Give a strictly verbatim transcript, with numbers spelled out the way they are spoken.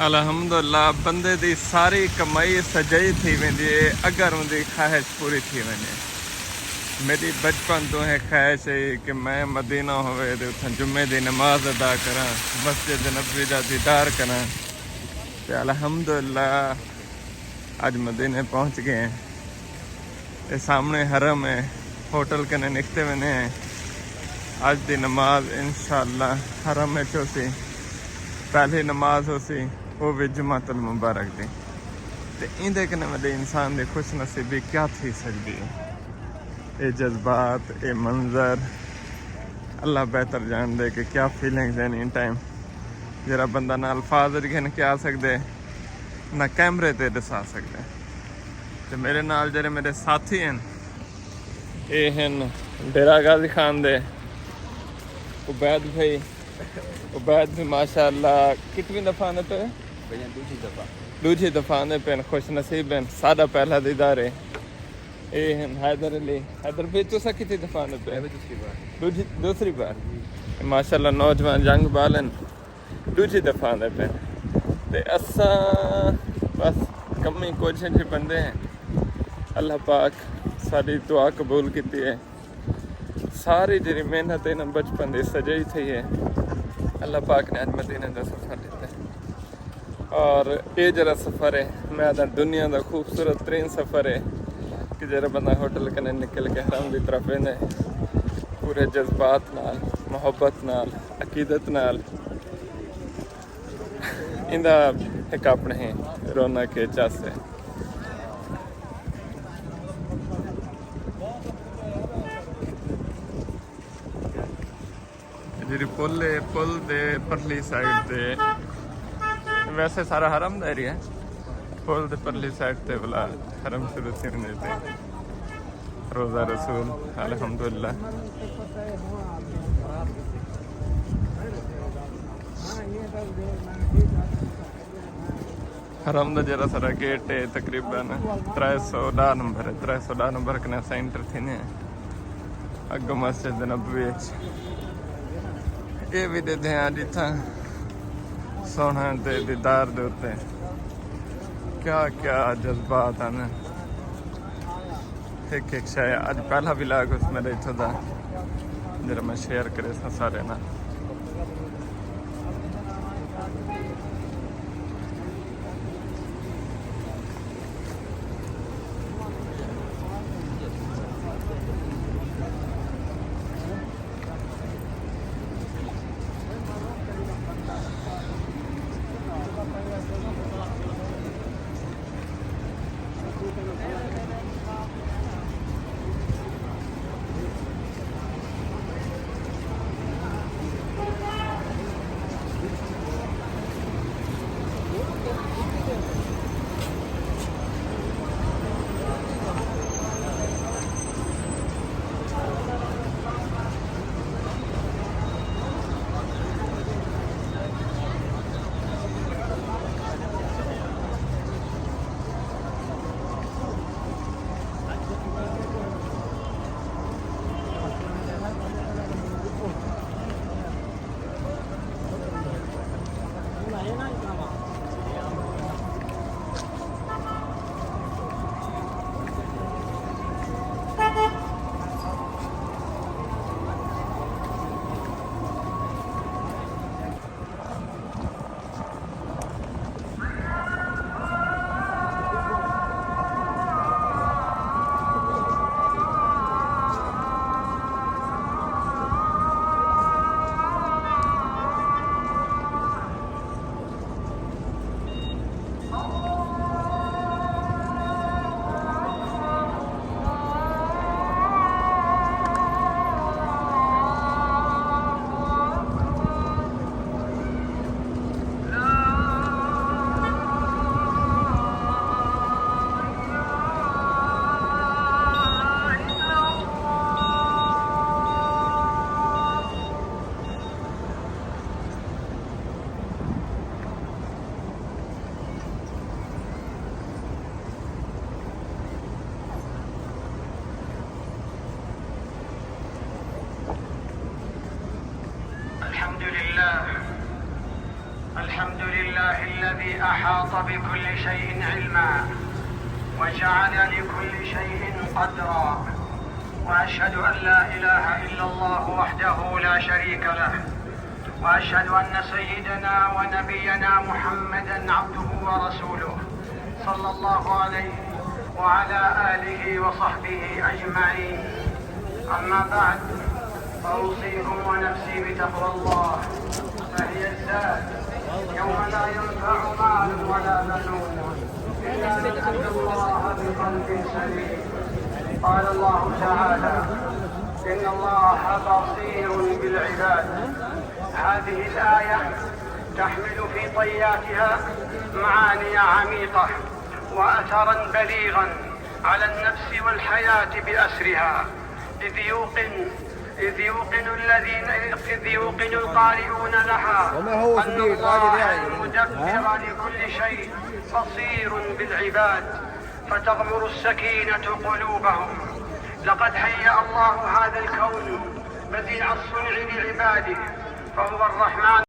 الحمدللہ، بندے دی ساری کمائی سجائی تھی ویندی ہے اگر اوندی خواہش پوری تھی ونڄے۔ میݙی بچپن توں ہے خواہش ہے کہ میں مدینہ ہووے تے اتھاں جمعے دی نماز ادا کراں، مسجد نبوی دا دیدار کراں۔ تے الحمدللہ اڄ مدینے پہنچ ڳئے ہیں۔ اے سامݨے حرم ہے، ہوٹل کنے نکتے ویندے ہیں۔ اڄ دی نماز انشاءاللہ حرم وچ ہوسی، پہلی نماز ہوسی، او وی جمعۃ المبارک دی۔ تے ایندے کنے وݙے انسان دی خوش نصیبی کیا تھی سڳدی ہے؟ اے جذبات، اے منظر، اللہ بہتر ڄاݨدے کہ کیا فیلنگز ہن ان ٹائم، جیڑھا بندہ نہ الفاظ وچ گھن کے آ سڳدے، نہ کیمرے تے ݙسا سڳدے۔ تے میرے نال جیڑھے میرے ساتھی ہن، اے ہن ڈیرہ غازی خان دے عبید بھائی۔ عبید بھائی ماشاءاللہ کتنی دفعہ آندے پئے؟ بھیا، دوجھی دفعہ۔ دوجھی دفعہ آندے پئے، خوش نصیب ہن، ساݙا پہلا دیدار ہے۔ اے ہن حیدر علی۔ حیدر بھائی، تساں کتنی دفعہ آندے پئے؟ میں بھی دوسری بار۔ دوجھی، دوسری بار۔ جی۔ ماشاءاللہ نوجوان ینگ بال ہن۔ ݙوجھی دفعہ آندے پئے۔ تے اساں بس کمی کجھ جے بندے ہیں۔ اللہ پاک ساری دعا قبول کیتی ہے۔ ساری جیڑھی محنت ہے نا بچپن دی سجائی تھئی ہے۔ اللہ پاک نے اڄ مدینے دا سفر ݙتا ہے۔ اور اے جیڑھا سفر ہے، میں آہداں دنیا دا خوبصورت ترین سفر ہے کہ جیڑھا بندہ ہوٹل کنے نکل کے حرم دی طرف ویندے، پورے جذبات نال، محبت نال، عقیدت نال۔ ایندا ہک اپݨے ہی رونق ہے، چس ہے۔ جیڑھی پل ہے، پل دے پرلی سائیڈ تے، ویسے سارا حرم دا ایریا ہے، پل دے پرلی سائیڈ تے بلا حرم شروع تھی ویندے تے۔ روضہ رسول، الحمدللہ۔ حرم دا جیڑھا سارا گیٹ ہے، تقریباً ترے سو ݙاہ نمبر ہے، ترے سو ݙاہ نمبر کنے اساں انٹر تھیندے ہیں۔ اڳوں مسجد نبوی اچ۔ اے وی ݙیدھے ہیں اڄ اتھاں سوہݨے دے دیدار دے اتے کیا کیا جذبات ہن۔ ہک ہک شے۔ اڄ پہلا ولاگ اس میرے اتھوں دا، جیڑھا میں شیئر کریساں سارے نال۔ أحاط بكل شيء علما وجعل لكل شيء قدرا، وأشهد أن لا إله إلا الله وحده لا شريك له، وأشهد أن سيدنا ونبينا محمدا عبده ورسوله، صلى الله عليه وعلى آله وصحبه أجمعين. أما بعد، فأوصيكم ونفسي بتقوى الله، فهي الزاد يوم لا ينفع مال ولا بنون إلا من أتى الله بقلب سليم. قال الله تعالى: إن الله بصير بالعباد. هذه الآية تحمل في طياتها معاني عميقة وأثرا بليغا على النفس والحياة بأسرها، إذ يوقن، إذ يوقن الذين، إذ يوقن القارئون لها وما هو أن بقارئ الله عليهم. المدبر لكل شيء بصير بالعباد، فتغمر السكينة قلوبهم. لقد هيأ الله هذا الكون بديع الصنع لعباده، فهو الرحمن.